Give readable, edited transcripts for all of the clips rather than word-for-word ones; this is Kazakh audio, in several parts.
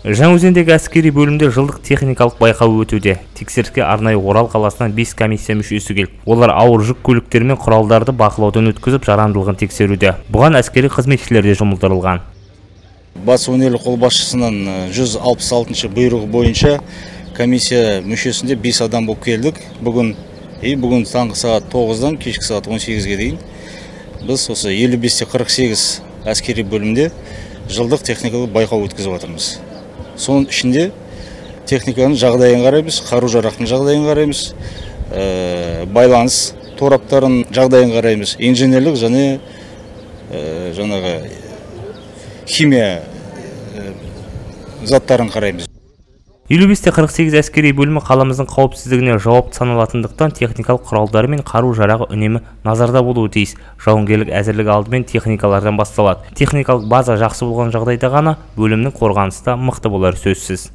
Жаңаөзендегі әскери бөлімде жылдық техникалық байқау өтуде. Тексеріске арнайы Орал қаласынан 5 комиссия мүшесі келді. Олар ауыр жүк көліктері мен құралдарды бақылаудан өткізіп, жарамдылығын тексеруде. Бұған әскери қызметшілер де жұмылдырылған. Батыс өңірлік қолбасшысының 166-шы бұйрығы бойынша комиссия мүшесінде 5 адам болып келдік. Бүгін таңғы сағат 9-дан кешкі сағат 18-ге дейін біз осы 55-48 әскери бөлімде жылдық техникалық байқау өткізіп жатырмыз. Соның ішінде техниканың жағдайын қараймыз, қару-жарақтың жағдайын қараймыз, байланыс тораптарының жағдайын қараймыз, инженерлік және жаңағы химия заттарын қараймыз. 55-48 әскери бөлімі қаламыздың қауіпсіздігіне жауапты саналатындықтан техникалық құралдары мен қару-жарағы үнемі назарда болуы тиіс. Жауынгерлік әзірлік алдымен техникалардан басталады. Техникалық база жақсы болған жағдайда ғана бөлімнің қорғанысы да мықты болары сөзсіз.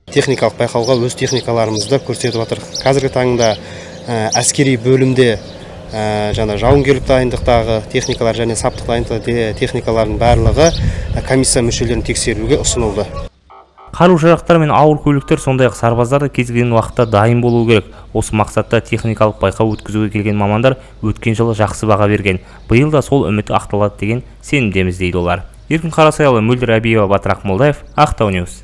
Техникалық байқауға өз техникаларымызды көрсетіп жатыр. Қазіргі таңда әскери бөлімде жаңа жауынгерлік дайындықтағы техникалар және саптық дайындықтағы техникалардың барлығы комиссия мүшелерін тексеруге ұсынылды. Қару-жарақтар мен ауыр көліктер, сондай-ақ сарбаздар да кез келген уақытта дайын болуы керек. Осы мақсатта техникалық байқау өткізуге келген мамандар өткен жылы жақсы баға берген. Биыл да сол үміт ақталады деген сенімдеміз, дейді олар. Еркін Қарасайұлы, Мөлдір Әбиева, Батыр Ақмолдаев, Ақтау Ньюс.